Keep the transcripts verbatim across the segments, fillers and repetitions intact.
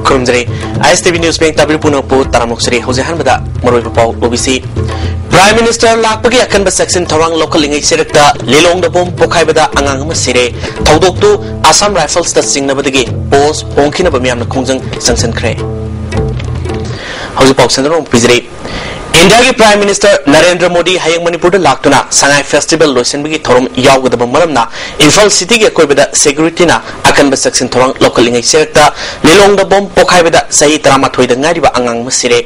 ꯈꯨꯔꯨꯝꯖꯔꯤ꯫ ꯑꯥꯏ ꯑꯦꯁ T V news bank ꯇꯥꯕꯤꯔꯤꯕ ꯄꯨꯝꯅꯃꯛꯄꯨ ꯇꯔꯥꯝꯅ ꯑꯣꯛꯆꯔꯤ꯫ ꯍꯧꯖꯤꯛ ꯑꯍꯥꯟꯕꯗ ꯃꯔꯨꯑꯣꯏꯕ ꯄꯥꯎ ꯂꯧꯕꯤꯁꯤ꯫ ꯄ꯭ꯔꯥꯏꯝ ꯃꯤꯅꯤꯁꯇꯔ ꯂꯥꯛꯄꯒꯤ ꯑꯀꯟꯕ ꯆꯦꯛꯁꯤꯟ ꯊꯧꯔꯥꯡ ꯂꯧꯈꯠꯂꯤꯉꯩ ꯆꯦꯔꯛꯇ ꯂꯤꯂꯣꯡꯗ ꯕꯣꯝ ꯄꯣꯈꯥꯏꯕꯗ ꯑꯉꯥꯡ ꯑꯃ ꯁꯤꯔꯦ꯫ ꯊꯧꯗꯣꯛꯇꯨ ꯑꯁꯥꯝ ꯔꯥꯏꯐꯜꯁꯇ ꯆꯤꯡꯅꯕꯗꯒꯤ ꯄꯣꯁ ꯍꯣꯡꯈꯤꯅꯕ ꯃꯤꯌꯥꯝꯅ ꯈꯣꯡꯖꯪ ꯆꯪꯁꯤꯟꯈ꯭ꯔꯦ꯫ ꯍꯧꯖꯤꯛ ꯄꯥꯎ ꯁꯟꯗꯣꯛꯅ ꯑꯃꯨꯛ ꯄꯤꯖꯔꯤ꯫ ꯏꯟꯗꯤꯌꯥꯒꯤ ꯄ꯭ꯔꯥꯏꯝ ꯃꯤꯅꯤꯁꯇꯔ ꯅꯔꯦꯟꯗ꯭ꯔ ꯃꯣꯗꯤ ꯍꯌꯦꯡ ꯃꯅꯤꯄꯨꯔꯗ ꯂꯥꯛꯇꯨꯅ ꯁꯉꯥꯏ ꯐꯦꯁꯇꯤꯚꯦꯜ ꯂꯣꯏꯁꯤꯟꯕꯒꯤ ꯊꯧꯔꯝ ꯌꯥꯎꯒꯗꯕ ꯃꯔꯝꯅ ꯏꯝꯐꯥꯜ ꯁꯤꯇꯤꯒꯤ ꯑꯀꯣꯏꯕꯗ ꯁꯦꯀ꯭ꯌꯨꯔꯤꯇꯤꯅ ꯑꯀꯟꯕ ꯆꯦꯛꯁꯤꯟ ꯊꯧꯔꯥꯡ ꯂꯧꯈꯠꯂꯤꯉꯩ ꯆꯦꯔꯛꯇ ꯂꯤꯂꯣꯡꯗ ꯕꯣꯝ ꯄꯣꯈꯥꯏꯕꯗ ꯆꯍꯤ ꯇꯔꯥꯃꯥꯊꯣꯏꯗ ꯉꯥꯏꯔꯤꯕ ꯑꯉꯥꯡ ꯑꯃ ꯁꯤꯔꯦ꯫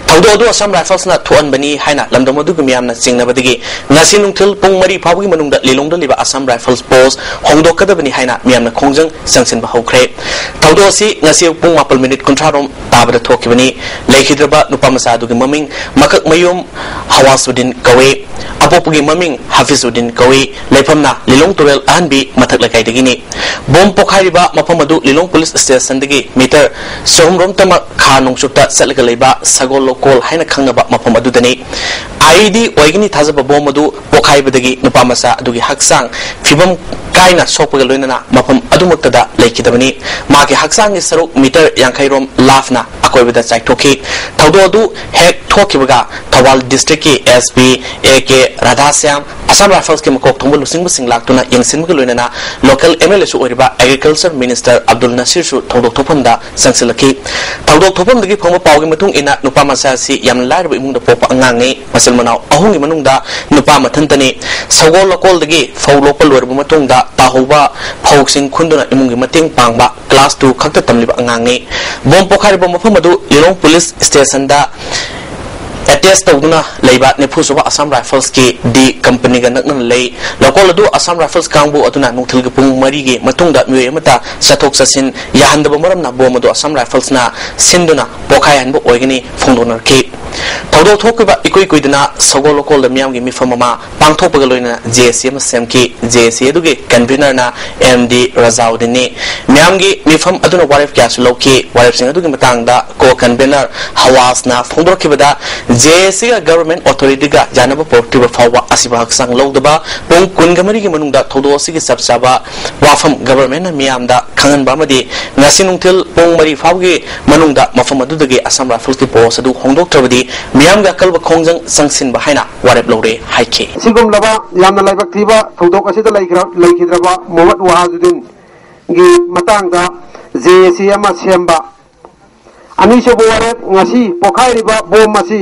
ꯊꯧꯗꯣꯛ ꯑꯗꯨ ꯑꯁꯥꯝ ꯔꯥꯏꯐꯜꯁꯅ ꯊꯣꯛꯍꯟꯕꯅꯤ ꯍꯥꯏꯅ ꯂꯝꯗꯝ ꯑꯗꯨꯒꯤ ꯃꯤꯌꯥꯝꯅ ꯆꯤꯡꯅꯕꯗꯒꯤ ꯉꯁꯤ ꯅꯨꯡꯊꯤꯜ ꯄꯨꯡ ꯃꯔꯤ ꯐꯥꯎꯕꯒꯤ ꯃꯅꯨꯡꯗ ꯂꯤꯂꯣꯡꯗ ꯂꯩꯕ ꯑꯁꯥꯝ ꯔꯥꯏꯐꯜꯁ ꯄꯣꯁ ꯍꯣꯡꯗꯣꯛꯀꯗꯕꯅꯤ ꯍꯥꯏꯅ ꯃꯤꯌꯥꯝꯅ ꯈꯣꯡꯖꯪ ꯆꯪꯁꯤꯟꯕ ꯍꯧꯈ꯭ꯔꯦ꯫ ꯊꯧꯗꯣꯛ ꯑꯁꯤ ꯉꯁꯤ ꯄꯨꯡ ꯃꯥꯄꯜ ꯃꯤꯅꯤꯠ ꯀꯨꯟꯊ꯭ꯔꯥ ꯔꯣꯝ ꯇꯥꯕꯗ ꯊꯣꯛꯈꯤꯕꯅꯤ꯫ ꯂꯩꯈꯤꯗ꯭ꯔꯕ ꯅꯨꯄꯥ ꯃꯆꯥ ꯑꯗꯨꯒꯤ ꯃꯃꯤꯡ ꯃꯀꯛꯃꯌꯨꯝ ꯍꯋꯥꯁꯨꯗꯤꯟ ꯀꯧꯏ꯫ ꯑꯄꯣꯛꯄꯒꯤ ꯃꯃꯤꯡ ꯍꯥꯐꯤꯖꯨꯗꯤꯟ ꯀꯧꯏ꯫ ꯂꯩꯐꯝꯅ ꯂꯤꯂꯣꯡ ꯇꯨꯔꯦꯜ ꯑꯍꯟꯕꯤ ꯃꯊꯛ ꯂꯩꯀꯥꯏꯗꯒꯤꯅꯤ꯫ ꯕꯣꯝ ꯄꯣꯈꯥꯏꯔꯤꯕ ꯃꯐꯝ ꯑꯗꯨ ꯂꯤꯂꯣꯡ ꯄꯨꯂꯤꯁ ꯁ꯭ꯇꯦꯁꯟꯗꯒꯤ ꯃꯤꯇꯔ ꯆꯍꯨꯝ ꯔꯣꯝꯇꯃꯛ ꯈꯥ ꯅꯣꯡꯆꯨꯞꯇ ꯆꯠꯂꯒ ꯂꯩꯕ ꯁꯒꯣꯜ ꯂꯣꯀꯣꯜ ꯍꯥꯏꯅ ꯈꯪꯅꯕ ꯃꯐꯝ ꯑꯗꯨꯗꯅꯤ꯫ ꯑꯥꯏ ꯏ ꯗꯤ ꯑꯣꯏꯒꯅꯤ ꯊꯥꯖꯕ ꯕꯣꯝ ꯑꯗꯨ ꯄꯣꯈꯥꯏꯕꯗꯒꯤ ꯅꯨꯄꯥ ꯃꯆꯥ ꯑꯗꯨꯒꯤ ꯍꯛꯆꯥꯡ ꯐꯤꯕꯝ ꯀꯥꯏꯅ ꯁꯣꯛꯄꯒ ꯂꯣꯏꯅꯅ ꯃꯐꯝ ꯑꯗꯨꯃꯛꯇꯗ ꯂꯩꯈꯤꯗꯕꯅꯤ꯫ ꯃꯥꯒꯤ ꯍꯛꯆꯥꯡꯒꯤ ꯁꯔꯨꯛ ꯃꯤꯇꯔ ꯌꯥꯡꯈꯩ ꯔꯣꯝ ꯂꯥꯞꯅ ꯑꯀꯣꯏꯕꯗ ꯆꯥꯏꯊꯣꯛꯈꯤ꯫ ꯊꯧꯗꯣꯛ ꯑꯗꯨ ꯍꯦꯛ ꯊꯣꯛꯈꯤꯕꯒ ꯊꯧꯕꯥꯜ ꯗꯤꯁꯇ꯭ꯔꯤꯛꯀꯤ S P A K ꯔꯥꯙꯥꯁ꯭ꯌꯥꯝ, Assam ꯔꯥꯏꯐꯜꯁꯀꯤ ꯃꯀꯣꯛ ꯊꯣꯡꯕ ꯂꯨꯆꯤꯡꯕꯁꯤꯡ ꯂꯥꯛꯇꯨꯅ ꯌꯦꯡꯁꯤꯟꯕꯒ ꯂꯣꯏꯅꯅ ꯂꯣꯀꯦꯜ ꯑꯦꯝ ꯑꯦꯜ ꯑꯦꯁꯨ ꯑꯣꯏꯔꯤꯕ ꯑꯦꯒ꯭ꯔꯤꯀꯜꯆꯔ ꯃꯤꯅꯤꯁꯇꯔ ꯑꯕꯗꯨꯜ ꯅꯁꯤꯔꯁꯨ ꯊꯧꯗꯣꯛ ꯊꯣꯛꯐꯝꯗ ꯆꯪꯁꯤꯜꯂꯛꯈꯤ꯫ ꯊꯧꯗꯣꯛ ꯊꯣꯛꯐꯝꯗꯒꯤ ꯐꯪꯕ ꯄꯥꯎꯒꯤ ꯃꯇꯨꯡ ꯏꯟꯅ ꯅꯨꯄꯥ ꯃꯆꯥ ꯑꯁꯤ ꯌꯥꯝꯅ ꯂꯥꯏꯔꯕ ꯏꯃꯨꯡꯗ ꯄꯣꯛꯄ ꯑꯉꯥꯡꯅꯤ꯫ ꯃꯆꯤꯟ ꯃꯅꯥꯎ ꯑꯍꯨꯝꯒꯤ ꯃꯅꯨꯡꯗ ꯅꯨꯄꯥ ꯃꯊꯟꯇꯅꯤ꯫ ꯁꯒꯣꯜ ꯂꯣꯀꯣꯜꯗꯒꯤ ꯐꯧ ꯂꯣꯛꯄ ꯂꯣꯏꯔꯕ ꯃꯇꯨꯡꯗ ꯇꯥꯍꯧꯕ ꯐꯧꯁꯤꯡ ꯈꯨꯟꯗꯨꯅ ꯏꯃꯨꯡꯒꯤ ꯃꯇꯦꯡ ꯄꯥꯡꯕ ꯀ꯭ꯂꯥꯁ ꯇꯨ ꯈꯛꯇ ꯇꯝꯂꯤꯕ ꯑꯉꯥꯡꯅꯤ꯫ ꯕꯣꯝ ꯄꯣꯈꯥꯏꯔꯤꯕ ꯃꯐꯝ ꯑꯗꯨ ꯂꯤꯂꯣꯡ ꯄꯨꯂꯤꯁ ꯁ꯭ꯇꯦꯁꯟꯗ ꯑꯦꯇꯦꯆ ꯇꯧꯗꯨꯅ ꯂꯩꯕ ꯅꯤꯐꯨ ꯁꯨꯕ ꯑꯁꯥꯝ ꯔꯥꯏꯐꯜꯁꯀꯤ ꯗꯤ ꯀꯝꯄꯅꯤꯒ ꯅꯛꯅꯅ ꯂꯩ꯫ ꯂꯣꯀꯣꯜ ꯑꯗꯨ ꯑꯁꯥꯝ ꯔꯥꯏꯐꯜꯁ ꯀꯥꯡꯕꯨ ꯑꯗꯨꯅ ꯅꯨꯡꯊꯤꯜꯒꯤ ꯄꯨꯡ ꯃꯔꯤꯒꯤ ꯃꯇꯨꯡꯗ ꯃꯤꯑꯣꯏ ꯑꯃꯠꯇ ꯆꯠꯊꯣꯛ ꯆꯠꯁꯤꯟ ꯌꯥꯍꯟꯗꯕ ꯃꯔꯝꯅ ꯕꯣꯝ ꯑꯗꯨ ꯑꯁꯥꯝ ꯔꯥꯏꯐꯜꯁꯅ ꯁꯤꯟꯗꯨꯅ ꯄꯣꯈꯥꯏꯍꯟꯕ ꯑꯣꯏꯒꯅꯤ ꯐꯣꯡꯗꯣꯛꯅꯔꯛꯈꯤ꯫ ꯊꯧꯗꯣꯛ ꯊꯣꯛꯈꯤꯕ ꯏꯀꯨꯏ ꯀꯨꯏꯗꯅ ꯁꯒꯣꯜ ꯂꯣꯀꯣꯜꯗ ꯃꯤꯌꯥꯝꯒꯤ ꯃꯤꯐꯝ ꯑꯃ ꯄꯥꯡꯊꯣꯛꯄꯒ ꯂꯣꯏꯅꯅ ꯖꯦ ꯑꯦ ꯁꯤ ꯑꯃ ꯁꯦꯝꯈꯤ꯫ ꯖꯦ ꯑꯦ ꯁꯤ ꯑꯗꯨꯒꯤ ꯀꯟꯚꯤꯅꯔꯅ ꯑꯦꯝ ꯗꯤ ꯔꯖꯥꯎꯗꯤꯟꯅꯤ꯫ ꯃꯤꯌꯥꯝꯒꯤ ꯃꯤꯐꯝ ꯑꯗꯨꯅ ꯋꯥꯔꯦꯞ ꯀꯌꯥꯁꯨ ꯂꯧꯈꯤ꯫ ꯋꯥꯔꯦꯞꯁꯤꯡ ꯑꯗꯨꯒꯤ ꯃꯇꯥꯡꯗ ꯀꯣ ꯀꯟꯚꯤꯅꯔ ꯍꯋꯥꯁꯅ ꯐꯣꯡꯗꯣꯔꯛꯈꯤꯕꯗ, ꯖꯦ ꯑꯦ ꯁꯤꯒ ꯒꯚꯔꯟꯃꯦꯟꯠ ꯑꯣꯊꯣꯔꯤꯇꯤꯒ ꯌꯥꯅꯕ ꯄꯨꯔꯛꯇ꯭ꯔꯤꯕ ꯐꯥꯎꯕ ꯑꯁꯤꯕ ꯍꯛꯆꯥꯡ ꯂꯧꯗꯕ ꯄꯨꯡ ꯀꯨꯟꯒ ꯃꯔꯤꯒꯤ ꯃꯅꯨꯡꯗ ꯊꯧꯗꯣꯛ ꯑꯁꯤꯒꯤ ꯆꯞ ꯆꯥꯕ ꯋꯥꯐꯝ ꯒꯚꯔꯟꯃꯦꯟꯠꯅ ꯃꯤꯌꯥꯝꯗ ꯈꯪꯍꯟꯕ ꯑꯃꯗꯤ ꯉꯁꯤ ꯅꯨꯡꯊꯤꯜ ꯄꯨꯡ ꯃꯔꯤ ꯐꯥꯎꯕꯒꯤ ꯃꯅꯨꯡꯗ ꯃꯐꯝ ꯑꯗꯨꯗꯒꯤ ꯑꯁꯥꯝ ꯔꯥꯏꯐꯜꯁꯀꯤ ꯄꯣꯁ ꯑꯗꯨ ꯍꯣꯡꯗꯣꯛꯇ꯭ꯔꯕꯗꯤ ꯃꯤꯌꯥꯝꯒꯤ ꯑꯀꯜꯕ ꯈꯣꯡꯖꯪ ꯆꯪꯁꯤꯟꯕ ꯍꯥꯏꯅ ꯋꯥꯔꯦꯞ ꯂꯧꯔꯦ ꯍꯥꯏꯈꯤ꯫ ꯑꯁꯤꯒꯨꯝꯂꯕ ꯌꯥꯝꯅ ꯂꯥꯏꯕꯛ ꯊꯤꯕ ꯊꯧꯗꯣꯛ ꯑꯁꯤꯗ ꯂꯩꯈ꯭ꯔ-, ꯂꯩꯈꯤꯗ꯭ꯔꯕ ꯃꯣꯍꯝꯃꯗ ꯋꯥꯍꯥꯖꯨꯗꯤꯟꯒꯤ ꯃꯇꯥꯡꯗ ꯖꯦ ꯑꯦ ꯁꯤ ꯑꯃ ꯁꯦꯝꯕ꯫ ꯑꯅꯤꯁꯨꯕ ꯋꯥꯔꯦꯞ, ꯉꯁꯤ ꯄꯣꯈꯥꯏꯔꯤꯕ ꯕꯣꯝ ꯑꯁꯤ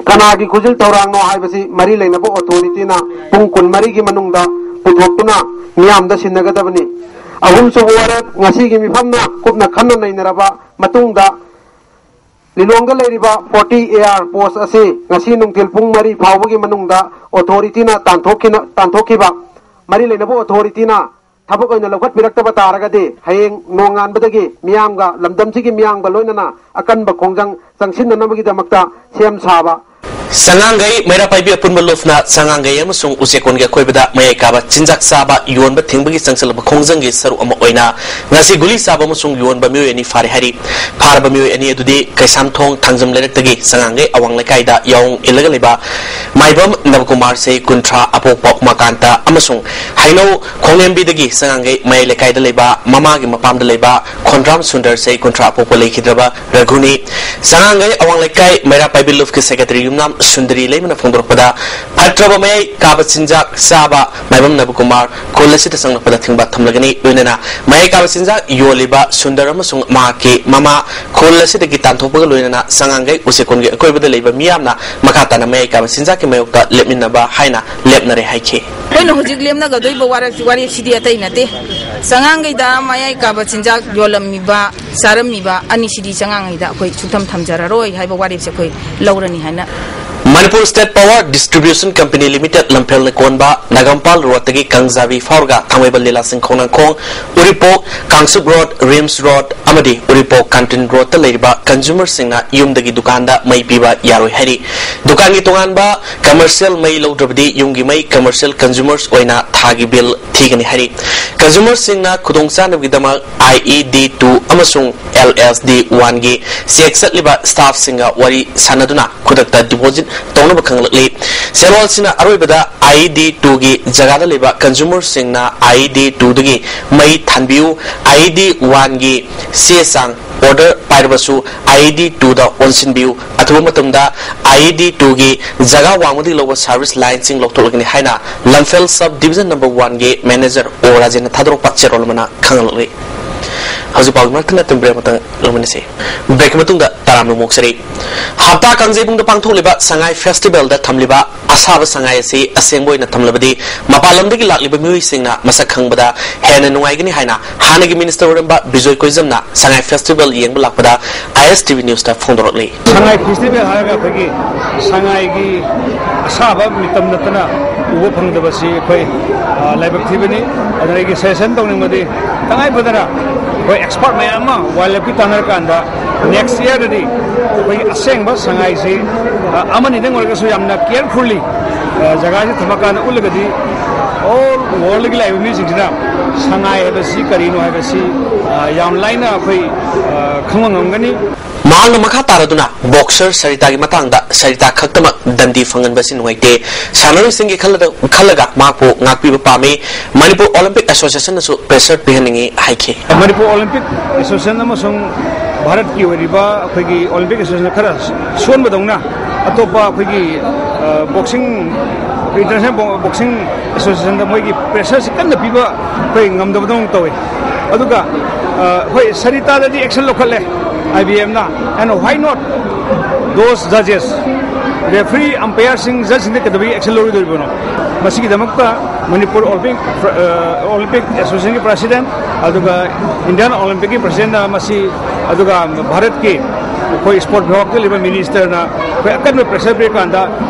ꯀꯅꯥꯒꯤ ꯈꯨꯖꯤꯜ ꯊꯧꯔꯥꯡꯅꯣ ꯍꯥꯏꯕꯁꯤ ꯃꯔꯤ ꯂꯩꯅꯕ ꯑꯣꯊꯣꯔꯤꯇꯤꯅ ꯄꯨꯡ ꯀꯨꯟꯃꯔꯤꯒꯤ ꯃꯅꯨꯡꯗ ꯄꯨꯊꯣꯛꯇꯨꯅ ꯃꯤꯌꯥꯝꯗ ꯁꯤꯟꯅꯒꯗꯕꯅꯤ꯫ ꯑꯍꯨꯝꯁꯨꯕ ꯋꯥꯔꯦꯞ, ꯉꯁꯤꯒꯤ ꯃꯤꯐꯝꯅ ꯀꯨꯞꯅ ꯈꯟꯅ ꯅꯩꯅꯔꯕ ꯃꯇꯨꯡꯗ ꯂꯤꯂꯣꯡꯗ ꯂꯩꯔꯤꯕ ꯐꯣꯔꯇꯤ ꯑꯦ ꯑꯥꯔ ꯄꯣꯁ ꯑꯁꯤ ꯉꯁꯤ ꯅꯨꯡꯊꯤꯜ ꯄꯨꯡ ꯃꯔꯤ ꯐꯥꯎꯕꯒꯤ ꯃꯅꯨꯡꯗ ꯑꯣꯊꯣꯔꯤꯇꯤꯅ ꯇꯥꯟꯊꯣꯛꯈꯤꯅ-, ꯇꯥꯟꯊꯣꯛꯈꯤꯕ, ꯃꯔꯤ ꯂꯩꯅꯕ ꯑꯣꯊꯣꯔꯤꯇꯤꯅ ꯊꯕꯛ ꯑꯣꯏꯅ ꯂꯧꯈꯠꯄꯤꯔꯛꯇꯕ ꯇꯥꯔꯒꯗꯤ ꯍꯌꯦꯡ ꯅꯣꯡꯉꯥꯟꯕꯗꯒꯤ ꯃꯤꯌꯥꯝꯒ, ꯂꯝꯗꯝꯁꯤꯒꯤ ꯃꯤꯌꯥꯝꯒ ꯂꯣꯏꯅꯅ ꯑꯀꯟꯕ ꯈꯣꯡꯖꯪ ꯆꯪꯁꯤꯟꯅꯅꯕꯒꯤꯗꯃꯛꯇ ꯁꯦꯝ ꯁꯥꯕ꯫ ꯆꯉꯥꯡꯒꯩ ꯃꯩꯔꯥ ꯄꯥꯏꯕꯤ ꯑꯄꯨꯟꯕ ꯂꯨꯞꯅ ꯆꯉꯥꯡꯒꯩ ꯑꯃꯁꯨꯡ ꯎꯆꯦꯛꯀꯣꯟꯒꯤ ꯑꯀꯣꯏꯕꯗ ꯃꯌꯥꯏ ꯀꯥꯕ ꯆꯤꯟꯖꯥꯛ ꯆꯥꯕ ꯌꯣꯟꯕ ꯊꯤꯡꯕꯒꯤ ꯆꯪꯁꯤꯜꯂꯛꯄ ꯈꯣꯡꯖꯪꯒꯤ ꯁꯔꯨꯛ ꯑꯃ ꯑꯣꯏꯅ ꯉꯁꯤ ꯒꯨꯂꯤ ꯆꯥꯕ ꯑꯃꯁꯨꯡ ꯌꯣꯟꯕ ꯃꯤꯑꯣꯏ ꯑꯅꯤ ꯐꯥꯔꯦ ꯍꯥꯏꯔꯤ꯫ ꯐꯥꯔꯕ ꯃꯤꯑꯣꯏ ꯑꯅꯤ ꯑꯗꯨꯗꯤ ꯀꯩꯁꯥꯝꯊꯣꯡ ꯊꯥꯡꯖꯝ ꯂꯩꯔꯛꯇꯒꯤ ꯆꯉꯥꯡꯒꯩ ꯑꯋꯥꯡ ꯂꯩꯀꯥꯏꯗ ꯌꯥꯑꯣꯡ ꯏꯜꯂꯒ ꯂꯩꯕ ꯃꯥꯏꯕꯝ ꯅꯕꯀꯨꯃꯥꯔ, ꯆꯍꯤ ꯀꯨꯟꯊ꯭ꯔꯥ, ꯑꯄꯣꯛꯄ ꯎꯃꯥꯀꯥꯟꯇ, ꯑꯃꯁꯨꯡ ꯍꯩꯅꯧ ꯈꯣꯡꯂꯦꯝꯕꯤꯗꯒꯤ ꯆꯉꯥꯡꯒꯩ ꯃꯌꯥꯏ ꯂꯩꯀꯥꯏꯗ ꯂꯩꯕ ꯃꯃꯥꯒꯤ ꯃꯄꯥꯝꯗ ꯂꯩꯕ ꯈꯣꯟꯗ꯭ꯔꯥꯝ ꯁꯨꯟꯗꯔ, ꯆꯍꯤ ꯀꯨꯟꯊ꯭ꯔꯥ, ꯑꯄꯣꯛꯄ ꯂꯩꯈꯤꯗ꯭ꯔꯕ ꯔꯘꯨꯅꯤ꯫ ꯆꯉꯥꯡꯒꯩ ꯑꯋꯥꯡ ꯂꯩꯀꯥꯏ ꯃꯩꯔꯥ ꯄꯥꯏꯕꯤ ꯂꯨꯞꯀꯤ ꯁꯦꯀ꯭ꯔꯦꯇꯔꯤ ꯌꯨꯝꯅꯥꯝ ꯁꯨꯟꯗꯔꯤ ꯂꯩꯃꯅ ꯐꯣꯡꯗꯣꯔꯛꯄꯗ, ꯐꯠꯇ꯭ꯔꯕ ꯃꯌꯥꯏ ꯀꯥꯕ ꯆꯤꯟꯖꯥꯛ ꯆꯥꯕ ꯃꯥꯏꯕꯝ ꯅꯕꯀꯨꯃꯥꯔ ꯈꯨꯜ ꯑꯁꯤꯗ ꯆꯪꯂꯛꯄꯗ ꯊꯤꯡꯕ ꯊꯝꯂꯒꯅꯤ꯫ ꯂꯣꯏꯅꯅ ꯃꯌꯥꯏ ꯀꯥꯕ ꯆꯤꯟꯖꯥꯛ ꯌꯣꯜꯂꯤꯕ ꯁꯨꯟꯗꯔ ꯑꯃꯁꯨꯡ ꯃꯍꯥꯛꯀꯤ ꯃꯃꯥ ꯈꯨꯜ ꯑꯁꯤꯗꯒꯤ ꯇꯥꯟꯊꯣꯛꯄꯒ ꯂꯣꯏꯅꯅ ꯆꯉꯥꯡꯒꯩ ꯎꯆꯦꯛꯀꯣꯟꯒꯤ ꯑꯀꯣꯏꯕꯗ ꯂꯩꯕ ꯃꯤꯌꯥꯝꯅ ꯃꯈꯥ ꯇꯥꯅ ꯃꯌꯥꯏ ꯀꯥꯕ ꯆꯤꯟꯖꯥꯛꯀꯤ ꯃꯥꯌꯣꯛꯇ ꯂꯦꯞꯃꯤꯟꯅꯕ ꯍꯥꯏꯅ ꯂꯦꯞꯅꯔꯦ ꯍꯥꯏꯈꯤ꯫ ꯑꯩꯈꯣꯏꯅ ꯍꯧꯖꯤꯛ ꯂꯦꯝꯅꯒꯗꯣꯏꯕ ꯋꯥꯔꯦꯞ-, ꯋꯥꯔꯦꯞꯁꯤꯗꯤ ꯑꯇꯩ ꯅꯠꯇꯦ꯫ ꯆꯉꯥꯡꯒꯩꯗ ꯃꯌꯥꯏ ꯀꯥꯕ ꯆꯤꯟꯖꯥꯛ ꯌꯣꯜꯂꯝꯃꯤꯕ, ꯆꯥꯔꯝꯃꯤꯕ ꯑꯅꯤꯁꯤꯗꯤ ꯆꯉꯥꯡꯒꯩꯗ ꯑꯩꯈꯣꯏ ꯁꯨꯛꯊꯝ ꯊꯝꯖꯔꯔꯣꯏ ꯍꯥꯏꯕ ꯋꯥꯔꯦꯞꯁꯦ ꯑꯩꯈꯣꯏ ꯂꯧꯔꯅꯤ ꯍꯥꯏꯅ꯫ Manipur state power distribution company limited Lamphel ꯂꯩꯀꯣꯟꯕ ꯅꯥꯒꯥꯝꯄꯥꯜ ꯔꯣꯗꯇꯒꯤ ꯀꯥꯡꯖꯥꯕꯤ ꯐꯥꯎꯔꯒ Thangmeiband Lilasing Khongnangkhong, Uripok, Kangchup road, RIMS road, ꯑꯃꯗꯤ ꯎꯔꯤꯄꯣꯛ ꯀꯥꯟꯇꯤꯟ ꯔꯣꯗꯇ ꯂꯩꯔꯤꯕ ꯀꯟꯖꯨꯃꯔꯁꯤꯡꯅ ꯌꯨꯝꯗꯒꯤ ꯗꯨꯀꯥꯟꯗ ꯃꯩ ꯄꯤꯕ ꯌꯥꯔꯣꯏ ꯍꯥꯏꯔꯤ꯫ ꯗꯨꯀꯥꯟꯒꯤ ꯇꯣꯉꯥꯟꯕ ꯀꯃꯔꯁꯤꯌꯦꯜ ꯃꯩ ꯂꯧꯗ꯭ꯔꯕꯗꯤ ꯌꯨꯝꯒꯤ ꯃꯩ ꯀꯃꯔꯁꯤꯌꯦꯜ ꯀꯟꯖꯨꯃꯔꯁ ꯑꯣꯏꯅ ꯊꯥꯒꯤ ꯕꯤꯜ ꯊꯤꯒꯅꯤ ꯍꯥꯏꯔꯤ꯫ ꯀꯟꯖꯨꯃꯔꯁꯤꯡꯅ ꯈꯨꯗꯣꯡꯆꯥꯅꯕꯒꯤꯗꯃꯛ IED two ꯑꯃꯁꯨꯡ LSD one ꯒꯤ ꯆꯦꯛ ꯆꯠꯂꯤꯕ ꯁ꯭ꯇꯥꯐꯁꯤꯡꯒ ꯋꯥꯔꯤ ꯁꯥꯟꯅꯗꯨꯅ ꯈꯨꯗꯛꯇ ꯗꯤꯄꯣꯖꯤꯠ ꯇꯧꯅꯕ ꯈꯪꯂꯛꯂꯤ꯫ ꯁꯦꯜꯋꯥꯜꯁꯤꯅ ꯑꯔꯣꯏꯕꯗ IED two ꯒꯤ ꯖꯒꯥꯗ ꯂꯩꯕ ꯀꯟꯖꯨꯃꯔꯁꯤꯡꯅ IED two ꯗꯒꯤ ꯃꯩ ꯊꯥꯟꯕꯤꯌꯨ, IED one ꯒꯤ ꯆꯦ ꯆꯥꯡ ꯑꯣꯔꯗꯔ ꯄꯥꯏꯔꯕꯁꯨ IED two ꯗ ꯑꯣꯟꯁꯤꯟꯕꯤꯌꯨ, ꯑꯊꯨꯕ ꯃꯇꯝꯗ IED two ꯒꯤ ꯖꯒꯥ ꯋꯥꯡꯃꯗꯒꯤ ꯂꯧꯕ ꯁꯥꯔꯚꯤꯁ ꯂꯥꯏꯟꯁꯤꯡ ꯂꯧꯊꯣꯛꯂꯒꯅꯤ ꯍꯥꯏꯅ ꯂꯝꯐꯦꯜ ꯁꯕ ꯗꯤꯕꯤꯖꯟ ꯅꯝꯕꯔ one ꯒꯤ ꯃꯦꯅꯦꯖꯔ ꯑꯣ ꯔꯥꯖꯦꯟꯅ ꯊꯥꯗꯣꯔꯛꯄ ꯆꯦꯔꯣꯜ ꯑꯃꯅ ꯈꯪꯍꯜꯂꯛꯂꯤ꯫ ꯍꯧꯖꯤꯛ ꯄꯥꯎꯒꯤ ꯃꯔꯛꯇ ꯅꯠꯇꯅ ꯕ꯭ꯔꯦꯛ ꯑꯃꯇꯪ ꯂꯧꯃꯤꯟꯅꯁꯤ꯫ ꯕ꯭ꯔꯦꯛꯀꯤ ꯃꯇꯨꯡꯗ ꯇꯔꯥꯝꯅ ꯑꯃꯨꯛ ꯁꯔꯤ꯫ ꯍꯞꯇꯥ ꯀꯥꯡꯖꯩꯕꯨꯡꯗ ꯄꯥꯡꯊꯣꯛꯂꯤꯕ ꯁꯉꯥꯏ ꯐꯦꯁꯇꯤꯚꯦꯜꯗ ꯊꯝꯂꯤꯕ ꯑꯁꯥꯕ ꯁꯉꯥꯏ ꯑꯁꯤ ꯑꯁꯦꯡꯕ ꯑꯣꯏꯅ ꯊꯝꯂꯕꯗꯤ ꯃꯄꯥꯟ ꯂꯝꯗꯒꯤ ꯂꯥꯛꯂꯤꯕ ꯃꯤꯑꯣꯏꯁꯤꯡꯅ ꯃꯁꯛ ꯈꯪꯕꯗ ꯍꯦꯟꯅ ꯅꯨꯡꯉꯥꯏꯒꯅꯤ ꯍꯥꯏꯅ ꯍꯥꯟꯅꯒꯤ ꯃꯤꯅꯤꯁꯇꯔ ꯑꯣꯏꯔꯝꯕ ꯕꯤꯖꯣꯏ ꯀꯣꯏꯖꯝꯅ ꯁꯉꯥꯏ ꯐꯦꯁꯇꯤꯚꯦꯜ ꯌꯦꯡꯕ ꯂꯥꯛꯄꯗ ISTV ꯅ꯭ꯌꯨꯁꯇ ꯐꯣꯡꯗꯣꯔꯛꯂꯤ꯫ ꯁꯉꯥꯏ ꯐꯦꯁꯇꯤꯚꯦꯜ ꯍꯥꯏꯔꯒ ꯑꯩꯈꯣꯏꯒꯤ ꯁꯉꯥꯏꯒꯤ ꯑꯁꯥꯕ ꯃꯤꯇꯝ ꯅꯠꯇꯅ ꯎꯕ ꯐꯪꯗꯕꯁꯤ ꯑꯩꯈꯣꯏ, ꯑ, ꯂꯥꯏꯕꯛ ꯊꯤꯕꯅꯤ꯫ ꯑꯗꯨꯅ ꯑꯩꯒꯤ ꯁꯖꯦꯁꯟ ꯇꯧꯅꯤꯡꯕꯗꯤ ꯇꯉꯥꯏ ꯐꯗꯅ ꯑꯩꯈꯣꯏ ꯑꯦꯛꯁꯄꯔꯠ ꯃꯌꯥꯝ ꯑꯃ ꯋꯥꯏꯜ ꯂꯥꯏꯐꯀꯤ ꯇꯥꯟꯅꯔꯀꯥꯟꯗ ꯅꯦꯛꯁ ꯏꯌꯥꯔꯗꯗꯤ ꯑꯩꯈꯣꯏꯒꯤ ꯑꯁꯦꯡꯕ ꯁꯉꯥꯏꯁꯤ, ꯑ, ꯑꯃꯅꯤꯗꯪ ꯑꯣꯏꯔꯒꯁꯨ ꯌꯥꯝꯅ ꯀꯦꯌꯔꯐꯨꯜꯂꯤ, ꯑ, ꯖꯒꯥꯁꯤ ꯊꯝꯃꯀꯥꯟꯗ ꯎꯠꯂꯒꯗꯤ ꯑꯣꯜ ꯋꯥꯔꯜꯗꯒꯤ ꯂꯥꯛꯏꯕ ꯃꯤꯁꯤꯡꯁꯤꯅ ꯁꯉꯥꯏ ꯍꯥꯏꯕꯁꯤ ꯀꯔꯤꯅꯣ ꯍꯥꯏꯕꯁꯤ, ꯑ, ꯌꯥꯝ ꯂꯥꯏꯅ ꯑꯩꯈꯣꯏ, ꯑ, ꯈꯪꯕ ꯉꯝꯒꯅꯤ꯫ ꯃꯍꯥꯛꯅ ꯃꯈꯥ ꯇꯥꯔꯗꯨꯅ ꯕꯣꯛꯁꯔ ꯁꯔꯤꯇꯥꯒꯤ ꯃꯇꯥꯡꯗ ꯁꯔꯤꯇꯥ ꯈꯛꯇꯃꯛ ꯗꯟꯗꯤ ꯐꯪꯍꯟꯕꯁꯤ ꯅꯨꯡꯉꯥꯏꯇꯦ, ꯁꯥꯟꯅꯔꯣꯏꯁꯤꯡꯒꯤ ꯈꯜꯂꯗ-, ꯈꯜꯂꯒ ꯃꯍꯥꯛꯄꯨ ꯉꯥꯛꯄꯤꯕ ꯄꯥꯝꯃꯤ꯫ ꯃꯅꯤꯄꯨꯔ ꯑꯣꯂꯤꯝꯄꯤꯛ ꯑꯦꯁꯣꯁꯤꯌꯦꯁꯟꯅꯁꯨ ꯄ꯭ꯔꯦꯁꯔ ꯄꯤꯍꯟꯅꯤꯡꯏ ꯍꯥꯏꯈꯤ꯫ ꯃꯅꯤꯄꯨꯔ ꯑꯣꯂꯤꯝꯄꯤꯛ ꯑꯦꯁꯣꯁꯤꯌꯦꯁꯟ ꯑꯃꯁꯨꯡ ꯚꯥꯔꯠꯀꯤ ꯑꯣꯏꯔꯤꯕ ꯑꯩꯈꯣꯏꯒꯤ ꯑꯣꯂꯤꯝꯄꯤꯛ ꯑꯦꯁꯣꯁꯤꯌꯦꯁꯟ ꯈꯔ ꯁꯣꯟꯕꯗꯧꯅ ꯑꯇꯣꯞꯄ ꯑꯩꯈꯣꯏꯒꯤ, ꯑ, ꯕꯣꯛꯁꯤꯡ, ꯏꯟꯇꯔꯅꯦꯁꯅꯦꯜ ꯕꯣ-, ꯕꯣꯛꯁꯤꯡ ꯑꯦꯁꯣꯁꯤꯌꯦꯁꯟꯗ ꯃꯣꯏꯒꯤ ꯄ꯭ꯔꯦꯁꯔꯁꯤ ꯀꯟꯅ ꯄꯤꯕ ꯑꯩꯈꯣꯏ ꯉꯝꯗꯕꯗꯧꯅ ꯇꯧꯏ꯫ ꯑꯗꯨꯒ, ꯑ, ꯍꯣꯏ, ꯁꯔꯤꯇꯥꯗꯗꯤ ꯑꯦꯛꯁꯟ ꯂꯧꯈꯠꯂꯦ IBMꯅ, and why not those judges, referee, umpireꯁꯤꯡ, ꯖꯖꯁꯤꯡꯗ ꯀꯩꯗꯧꯕꯒꯤ ꯑꯦꯛꯁꯟ ꯂꯧꯔꯣꯏꯗꯧꯔꯤꯕꯅꯣ? ꯃꯁꯤꯒꯤꯗꯃꯛꯇ ꯃꯅꯤꯄꯨꯔ ꯑꯣꯂꯤꯝꯄꯤꯛ, ꯑ, ꯑꯣꯂꯤꯝꯄꯤꯛ ꯑꯦꯁꯣꯁꯤꯌꯦꯁꯟꯒꯤ ꯄ꯭ꯔꯁꯤꯗꯦꯟ, ꯑꯗꯨꯒ ꯏꯟꯗꯤꯌꯥꯟ ꯑꯣꯂꯤꯝꯄꯤꯛꯀꯤ ꯄ꯭ꯔꯁꯤꯗꯦꯟꯅ ꯃꯁꯤ, ꯑꯗꯨꯒ ꯚꯥꯔꯠꯀꯤ ꯑꯩꯈꯣꯏ ꯁ꯭ꯄꯣꯔꯠ ꯕꯤꯚꯥꯒꯇ ꯂꯩꯕ ꯃꯤꯅꯤꯁꯇꯔꯅ ꯑꯩꯈꯣꯏ ꯑꯀꯟꯕ ꯄ꯭ꯔꯦꯁꯔ ꯄꯤꯔꯀꯥꯟꯗ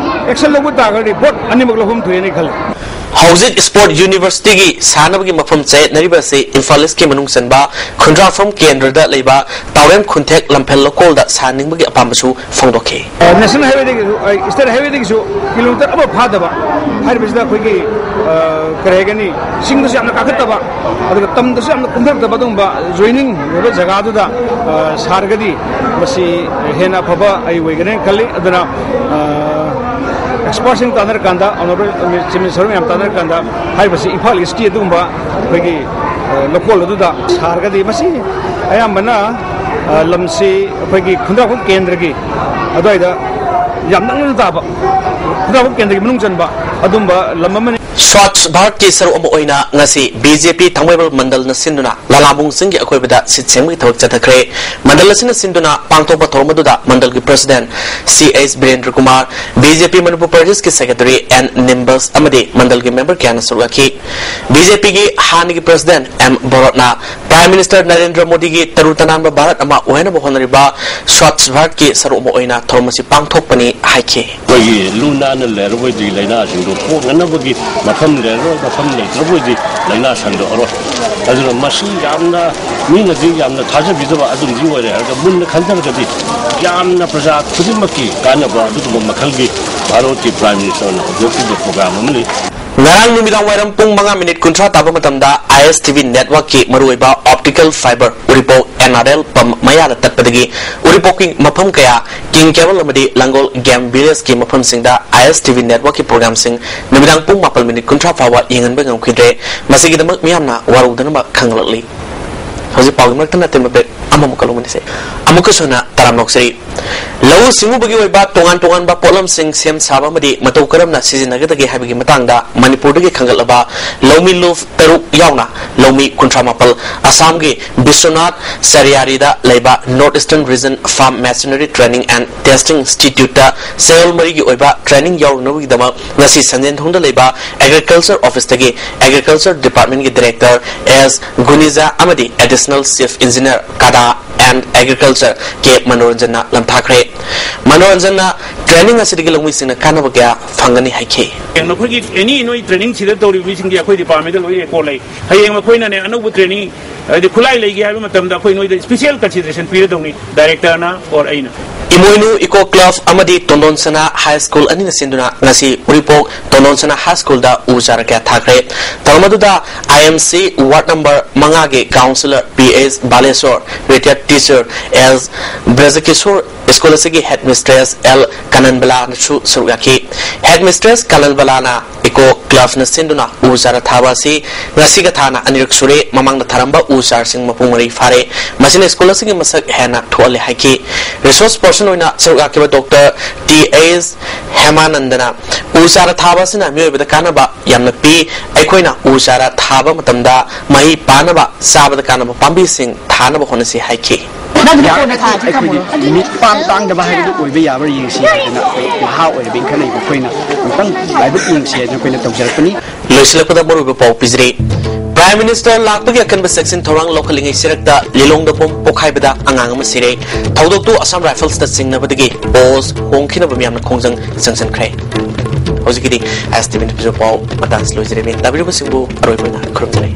ꯑꯦꯛꯁꯟ ꯂꯧꯕ ꯇꯥꯔꯒꯗꯤ ꯚꯣꯠ ꯑꯅꯤꯃꯛ ꯂꯧꯐꯝ ꯊꯣꯛꯑꯦꯅ ꯈꯜꯂꯤ꯫ ꯍꯧꯖꯤꯛ ꯁ꯭ꯄꯣꯔꯠ ꯌꯨꯅꯤꯚꯔꯁꯤꯇꯤꯒꯤ ꯁꯥꯟꯅꯕꯒꯤ ꯃꯐꯝ ꯆꯌꯦꯠꯅꯔꯤꯕ ꯑꯁꯤ ꯏꯝꯐꯥꯜ ꯏꯁꯀꯤ ꯃꯅꯨꯡ ꯆꯟꯕ ꯈꯨꯟꯗ꯭ꯔꯥꯐꯝ ꯀꯦꯟꯗ꯭ꯔꯗ ꯂꯩꯕ ꯇꯥꯎꯔꯦꯝ ꯈꯨꯟꯊꯦꯛ ꯂꯝꯐꯦꯜ ꯂꯧꯀꯣꯜꯗ ꯁꯥꯍꯟꯅꯤꯡꯕꯒꯤ ꯑꯄꯥꯝꯕꯁꯨ ꯐꯣꯡꯗꯣꯛꯈꯤ꯫ ꯅꯦꯁꯅꯦꯜ ꯍꯥꯏꯋꯦꯗꯒꯤꯁꯨ, ꯑꯩ, ꯁ꯭ꯇꯦꯠ ꯍꯥꯏꯋꯦꯗꯒꯤꯁꯨ ꯀꯤꯂꯣꯃꯤꯇꯔ ꯑꯃ ꯐꯥꯗꯕ ꯍꯥꯏꯔꯤꯕꯁꯤꯗ ꯑꯩꯈꯣꯏꯒꯤ, ꯑ, ꯀꯔꯤ ꯍꯥꯏꯒꯅꯤ, ꯆꯤꯡꯗꯁꯨ ꯌꯥꯝꯅ ꯀꯥꯈꯠꯇꯕ, ꯑꯗꯨꯒ ꯇꯝꯗꯁꯨ ꯌꯥꯝꯅ ꯀꯨꯝꯊꯔꯛꯇꯕ ꯑꯗꯨꯒꯨꯝꯕ ꯖꯣꯏꯅꯤꯡ ꯑꯣꯏꯕ ꯖꯒꯥꯗꯨꯗ, ꯑ, ꯁꯥꯔꯒꯗꯤ ꯃꯁꯤ ꯍꯦꯟꯅ ꯑꯐꯕ ꯑꯩ ꯑꯣꯏꯒꯅꯦꯅ ꯈꯜꯂꯤ꯫ ꯑꯗꯨꯅ, ꯑ, ꯑꯦꯛꯁꯄꯔꯠꯁꯤꯡ ꯇꯥꯟꯅꯔꯀꯥꯟꯗ, ꯑꯣꯅꯔꯦꯕꯜ ꯆꯤꯐ ꯃꯤꯅꯤꯁꯇꯔ ꯃꯌꯥꯝ ꯇꯥꯟꯅꯔꯀꯥꯟꯗ ꯍꯥꯏꯔꯤꯕꯁꯤ ꯏꯝꯐꯥꯜ ꯏꯁꯀꯤ ꯑꯗꯨꯒꯨꯝꯕ ꯑꯩꯈꯣꯏꯒꯤ, ꯑ, ꯂꯧꯀꯣꯜ ꯑꯗꯨꯗ ꯁꯥꯔꯒꯗꯤ ꯃꯁꯤ ꯑꯌꯥꯝꯕꯅ, ꯑ, ꯂꯝꯁꯤ ꯑꯩꯈꯣꯏꯒꯤ ꯈꯨꯟꯗ꯭ꯔꯥꯛꯄꯝ ꯀꯦꯟꯗ꯭ꯔꯒꯤ ꯑꯗꯨꯋꯥꯏꯗ ꯌꯥꯝ ꯅꯛꯅꯅ ꯇꯥꯕ, ꯈꯨꯟꯗ꯭ꯔꯥꯛꯄꯝ ꯀꯦꯟꯗ꯭ꯔꯒꯤ ꯃꯅꯨꯡ ꯆꯟꯕ ꯑꯗꯨꯝꯕ ꯂꯝ ꯑꯃꯅꯤ꯫ ꯁ꯭ꯋꯥꯆ ꯚꯥꯔꯠꯀꯤ ꯁꯔꯨꯛ ꯑꯃ ꯑꯣꯏꯅ ꯉꯁꯤ ꯕꯤ ꯖꯦ ꯄꯤ ꯊꯥꯡꯃꯩꯕꯟ ꯃꯟꯗꯜꯅ ꯁꯤꯟꯗꯨꯅ ꯂꯂꯥꯕꯨꯡ ꯆꯤꯡꯒꯤ ꯑꯀꯣꯏꯕꯗ ꯁꯤꯠ ꯁꯦꯡꯕꯒꯤ ꯊꯕꯛ ꯆꯠꯊꯈ꯭ꯔꯦ꯫ ꯃꯟꯗꯜ ꯑꯁꯤꯅ ꯁꯤꯟꯗꯨꯅ ꯄꯥꯡꯊꯣꯛꯄ ꯊꯧꯔꯝ ꯑꯗꯨꯗ ꯃꯟꯗꯜꯒꯤ ꯄ꯭ꯔꯁꯤꯗꯦꯟꯠ ꯁꯤ H Birendra Kumar, B J ꯄꯤ ꯃꯅꯤꯄꯨꯔ ꯄ꯭ꯔꯗꯦꯁꯀꯤ ꯁꯦꯀ꯭ꯔꯦꯇꯔꯤ ꯑꯦꯟ ꯅꯤꯝꯕꯜꯁ ꯑꯃꯗꯤ ꯃꯟꯗꯜꯒꯤ ꯃꯦꯝꯕꯔ ꯀꯌꯥꯅ ꯁꯔꯨꯛ ꯌꯥꯈꯤ꯫ ꯕꯤ ꯖꯦ ꯄꯤꯒꯤ ꯍꯥꯟꯅꯒꯤ ꯄ꯭ꯔꯁꯤꯗꯦꯟꯠ ꯑꯦꯝ ꯚꯣꯔꯠꯅ ꯄ꯭ꯔꯥꯏꯝ ꯃꯤꯅꯤꯁꯇꯔ ꯅꯔꯦꯟꯗ꯭ꯔ ꯃꯣꯗꯤꯒꯤ ꯇꯔꯨ ꯇꯅꯥꯟꯕ ꯚꯥꯔꯠ ꯑꯃ ꯑꯣꯏꯍꯟꯅꯕ ꯍꯣꯠꯅꯔꯤꯕ ꯁ꯭ꯋꯥꯆ ꯚꯥꯔꯠꯀꯤ ꯁꯔꯨꯛ ꯑꯃ ꯑꯣꯏꯅ ꯊꯧꯔꯝ ꯑꯁꯤ ꯄꯥꯡꯊꯣꯛꯄꯅꯤ ꯍꯥꯏꯈꯤ꯫ ꯑꯩꯈꯣꯏꯒꯤ ꯂꯨ ꯅꯥꯟꯅ ꯂꯩꯔꯕ ꯑꯣꯏꯗꯤ ꯂꯥꯏꯅꯥꯁꯤꯡꯗꯣ ꯄꯣꯛꯅꯅꯕꯒꯤ ꯃꯐꯝ ꯂꯩꯔꯔꯣꯏ, ꯃꯐꯝ ꯂꯩꯇ꯭ꯔꯕ ꯑꯣꯏꯗꯤ ꯂꯥꯏꯅꯥ ꯁꯟꯗꯣꯛꯑꯔꯣꯏ꯫ ꯑꯗꯨꯅ ꯃꯁꯤ ꯌꯥꯝꯅ ꯃꯤꯅꯗꯤ ꯌꯥꯝꯅ ꯊꯥꯖꯕꯤꯗꯕ ꯑꯗꯨꯝꯗꯤ ꯑꯣꯏꯔꯦ꯫ ꯑꯗꯨꯒ ꯃꯨꯟꯅ ꯈꯟꯊꯔꯒꯗꯤ ꯌꯥꯝꯅ ꯄ꯭ꯔꯖꯥ ꯈꯨꯗꯤꯡꯃꯛꯀꯤ ꯀꯥꯟꯅꯕ ꯑꯗꯨꯒꯨꯝꯕ ꯃꯈꯜꯒꯤ ꯚꯥꯔꯠꯀꯤ ꯄ꯭ꯔꯥꯏꯝ ꯃꯤꯅꯤꯁꯇꯔꯅ ꯍꯧꯗꯣꯛꯈꯤꯕ ꯄ꯭ꯔꯣꯒ꯭ꯔꯥꯝ ꯑꯃꯅꯤ꯫ ꯉꯔꯥꯡ ꯅꯨꯃꯤꯗꯥꯡ ꯋꯥꯏꯔꯝ ꯄꯨꯡ ꯃꯉꯥ ꯃꯤꯅꯤꯠ ꯀꯨꯟꯊ꯭ꯔꯥ ꯇꯥꯕ ꯃꯇꯝꯗ ꯑꯥꯏ ꯑꯦꯁ ꯇꯤ ꯚꯤ ꯅꯦꯠꯋꯥꯔꯛꯀꯤ ꯃꯔꯨꯑꯣꯏꯕ optical fibre Uripok N R L pump ꯃꯌꯥꯗ ꯇꯠꯄꯗꯒꯤ ꯎꯔꯤꯄꯣꯛꯀꯤ ꯃꯐꯝ ꯀꯌꯥ ꯀꯤꯡ ꯀꯦꯕꯜ ꯑꯃꯗꯤ ꯂꯥꯡꯒꯣꯜ ꯒꯦꯝ ꯚꯤꯂꯦꯖꯀꯤ ꯃꯐꯝꯁꯤꯡꯗ ꯑꯥꯏ ꯑꯦꯁ ꯇꯤ ꯚꯤ ꯅꯦꯠꯋꯥꯔꯛꯀꯤ ꯄ꯭ꯔꯣꯒ꯭ꯔꯥꯝꯁꯤꯡ ꯅꯨꯃꯤꯗꯥꯡ ꯄꯨꯡ ꯃꯥꯄꯟ ꯃꯤꯅꯤꯠ ꯀꯨꯟꯊ꯭ꯔꯥ ꯐꯥꯎꯕ ꯌꯦꯡꯍꯟꯕ ꯉꯝꯈꯤꯗ꯭ꯔꯦ꯫ ꯃꯁꯤꯒꯤꯗꯃꯛ ꯃꯤꯌꯥꯝꯅ ꯋꯥꯔꯧꯗꯅꯕ ꯈꯪꯍꯜꯂꯛꯂꯤ꯫ ꯍꯧꯖꯤꯛ ꯄꯥꯎꯒꯤ ꯃꯔꯛꯇ ꯅꯠꯇꯦ, ꯃꯕꯦꯛ ꯑꯃꯃꯨꯛꯀ ꯂꯧꯃꯤꯟꯅꯁꯦ꯫ ꯑꯃꯨꯛꯀꯁꯨ ꯍꯟꯅ ꯇꯔꯥꯝꯅ ꯑꯣꯛꯆꯔꯤ꯫ ꯂꯧꯎ ꯁꯤꯡꯎꯕꯒꯤ ꯑꯣꯏꯕ ꯇꯣꯉꯥꯟ ꯇꯣꯉꯥꯟꯕ ꯄꯣꯠꯂꯝꯁꯤꯡ ꯁꯦꯝ ꯁꯥꯕ ꯑꯃꯗꯤ ꯃꯇꯧ ꯀꯔꯝꯅ ꯁꯤꯖꯤꯟꯅꯒꯗꯒꯦ ꯍꯥꯏꯕꯒꯤ ꯃꯇꯥꯡꯗ ꯃꯅꯤꯄꯨꯔꯗꯒꯤ ꯈꯟꯒꯠꯂꯕ ꯂꯧꯃꯤ ꯂꯨꯞ ꯇꯔꯨꯛ ꯌꯥꯎꯅ ꯂꯧꯃꯤ ꯀꯨꯟꯊ꯭ꯔꯥ ꯃꯥꯄꯜ ꯑꯁꯥꯝꯒꯤ ꯕꯤꯁ꯭ꯋꯅꯥꯊ ꯆꯔꯤꯌꯥꯔꯤꯗ ꯂꯩꯕ North Eastern Region Farm Machinery Training and Testing Instituteꯇ ꯆꯌꯣꯜ ꯃꯔꯤꯒꯤ ꯑꯣꯏꯕ ꯇ꯭ꯔꯦꯅꯤꯡ ꯌꯥꯎꯔꯨꯅꯕꯒꯤꯗꯃꯛ ꯉꯁꯤ ꯁꯟꯖꯦꯟꯊꯣꯡꯗ ꯂꯩꯕ ꯑꯦꯒ꯭ꯔꯤꯀꯜꯆꯔ ꯑꯣꯐꯤꯁꯇꯒꯤ ꯑꯦꯒ꯭ꯔꯤꯀꯜꯆꯔ ꯗꯤꯄꯥꯔꯠꯃꯦꯟꯒꯤ ꯗꯤꯔꯦꯛꯇꯔ ꯑꯦꯁ ꯒꯨꯅꯤꯖꯥ ꯑꯃꯗꯤ ꯑꯦꯗꯤꯁꯅꯦꯜ ꯆꯤꯐ ꯏꯟꯖꯤꯅꯤꯌꯔ ꯀꯥꯗꯥ ꯑꯦꯟ ꯑꯦꯒ꯭ꯔꯤꯀꯜꯆꯔ ꯀꯦ ꯃꯅꯣꯔꯟꯖꯟꯅ ꯂꯝꯊꯥꯈ꯭ꯔꯦ꯫ ꯃꯅꯣꯔꯟꯖꯟꯅ training ꯑꯁꯤꯗꯒꯤ ꯂꯧꯃꯤꯁꯤꯡꯅ ꯀꯥꯟꯅꯕ ꯀꯌꯥ ꯐꯪꯒꯅꯤ ꯍꯥꯏꯈꯤ꯫ ꯅꯈꯣꯏꯒꯤ ꯑꯦꯅꯤ ꯅꯣꯏ ꯇ꯭ꯔꯦꯅꯤꯡ ꯁꯤꯗ ꯇꯧꯔꯤꯕ ꯃꯤꯁꯤꯡꯗꯤ ꯑꯩꯈꯣꯏ ꯗꯤꯄꯥꯔꯠꯃꯦꯟꯗ ꯂꯣꯏ ꯔꯦꯀꯣꯔꯗ ꯂꯩ꯫ ꯍꯌꯦꯡ ꯃꯈꯣꯏꯅꯅꯦ ꯑꯅꯧꯕ ꯇ꯭ꯔꯦꯅꯤꯡ ꯍꯥꯏꯗꯤ ꯈꯨꯠꯂꯥꯏ ꯂꯩꯒꯦ ꯍꯥꯏꯕ ꯃꯇꯝꯗ ꯑꯩꯈꯣꯏ ꯅꯣꯏꯗ ꯁ꯭ꯄꯤꯁꯦꯜ ꯀꯟꯁꯤꯗꯔꯦꯁꯟ ꯄꯤꯔꯗꯧꯅꯤ, ꯗꯥꯏꯔꯦꯛꯇꯔꯅ ꯑꯣꯔ ꯑꯩꯅ꯫ ꯏꯃꯣꯏꯅꯨ ꯏꯀꯣ ꯀ꯭ꯂꯕ ꯑꯃꯗꯤ ꯇꯣꯟꯗꯣꯟꯁꯅꯥ ꯍꯥꯏ ꯁ꯭ꯀꯨꯜ ꯑꯅꯤꯅ ꯁꯤꯟꯗꯨꯅ ꯉꯁꯤ ꯎꯔꯤꯄꯣꯛ ꯇꯣꯟꯗꯣꯟꯁꯅꯥ ꯍꯥꯏ ꯁ꯭ꯀꯨꯜꯗ ꯎ ꯆꯥꯔ ꯀꯌꯥ ꯊꯥꯈ꯭ꯔꯦ꯫ ꯊꯧꯔꯝ ꯑꯗꯨꯗ I M C ward number ꯃꯉꯥꯒꯤ councillor P H Baleshor, retired teacher S Brajakishor, school ꯑꯁꯤꯒꯤ headmistress L ꯀꯥꯅꯟꯕꯂꯥꯅꯁꯨ ꯁꯔꯨꯛ ꯌꯥꯈꯤ꯫ Headmistress ꯀꯥꯅꯟꯕꯂꯥꯅ ꯏꯀꯣ ꯀ꯭ꯂꯕꯅ ꯁꯤꯟꯗꯨꯅ ꯎ ꯆꯥꯔ ꯊꯥꯕ ꯑꯁꯤ ꯉꯁꯤꯒ ꯊꯥꯅ ꯑꯅꯤꯔꯛ ꯁꯨꯔꯦ꯫ ꯃꯃꯥꯡꯗ ꯊꯥꯔꯝꯕ ꯎ ꯆꯥꯔꯁꯤꯡ ꯃꯄꯨꯡ ꯃꯔꯩ ꯐꯥꯔꯦ꯫ ꯃꯁꯤꯅ ꯁ꯭ꯀꯨꯜ ꯑꯁꯤꯒꯤ ꯃꯁꯛ ꯍꯦꯟꯅ ꯊꯣꯛꯍꯜꯂꯦ ꯍꯥꯏꯈꯤ꯫ Resource person ꯑꯣꯏꯅ ꯁꯔꯨꯛ ꯌꯥꯈꯤꯕ Doctor T H ꯍꯦꯃꯥꯅꯟꯗꯅ ꯎ ꯆꯥꯔ ꯊꯥꯕ ꯑꯁꯤꯅ ꯃꯤꯑꯣꯏꯕꯗ ꯀꯥꯟꯅꯕ ꯌꯥꯝꯅ ꯄꯤ꯫ ꯑꯩꯈꯣꯏꯅ ꯎ ꯆꯥꯔ ꯊꯥꯕ ꯃꯇꯝꯗ ꯃꯍꯩ ꯄꯥꯅꯕ, ꯆꯥꯕꯗ ꯀꯥꯟꯅꯕ ꯄꯥꯝꯕꯤꯁꯤꯡ ꯊꯥꯅꯕ ꯍꯣꯠꯅꯁꯤ ꯍꯥꯏꯈꯤ꯫ ꯌꯥꯔꯒꯗꯤ ꯑꯩꯈꯣꯏꯒꯤ ꯃꯤꯠ ꯄꯥꯝ ꯇꯥꯡꯗꯕ ꯍꯥꯏꯕꯗꯨ ꯑꯣꯏꯕ ꯌꯥꯕ꯭ꯔꯥ ꯌꯦꯡꯁꯤ ꯍꯥꯏꯗꯅ ꯑꯩꯈꯣꯏ ꯅꯍꯥ ꯑꯣꯏꯔꯤꯕ ꯏꯟꯈꯠꯂꯛꯏꯕ ꯑꯩꯈꯣꯏꯅ ꯑꯃꯨꯛꯇꯪ ꯂꯥꯏꯕꯛ ꯌꯦꯡꯁꯤ ꯍꯥꯏꯗꯅ ꯑꯩꯈꯣꯏꯅ ꯇꯧꯖꯔꯛꯄꯅꯤ꯫ ꯂꯣꯏꯁꯤꯜꯂꯛꯄꯗ ꯃꯔꯨꯑꯣꯏꯕ ꯄꯥꯎ ꯄꯤꯖꯔꯤ꯫ Prime Minister ꯂꯥꯛꯄꯒꯤ ꯑꯀꯟꯕ ꯆꯦꯛꯁꯤꯟ ꯊꯧꯔꯥꯡ ꯂꯧꯈꯠꯂꯤꯉꯩ ꯆꯤꯔꯛꯇ ꯂꯤꯂꯣꯡꯗ ꯕꯣꯝ ꯄꯣꯈꯥꯏꯕꯗ ꯑꯉꯥꯡ ꯑꯃ ꯁꯤꯔꯦ꯫ ꯊꯧꯗꯣꯛꯇꯨ Assam Riflesꯇ ꯆꯤꯡꯅꯕꯗꯒꯤ post ꯍꯣꯡꯈꯤꯅꯕ ꯃꯤꯌꯥꯝꯅ ꯈꯣꯡꯖꯪ ꯆꯪꯁꯤꯟꯈ꯭ꯔꯦ꯫ ꯍꯧꯖꯤꯛꯀꯤꯗꯤ S T Vꯅ ꯄꯤꯖꯕ ꯄꯥꯎ ꯃꯇꯥꯡꯁꯤ ꯂꯣꯏꯖꯔꯦ꯫ ꯃꯤꯠ ꯇꯥꯕꯤꯔꯤꯕꯁꯤꯡꯕꯨ ꯑꯔꯣꯏꯕ ꯑꯣꯏꯅ ꯈꯨꯔꯨꯝꯖꯔꯤ꯫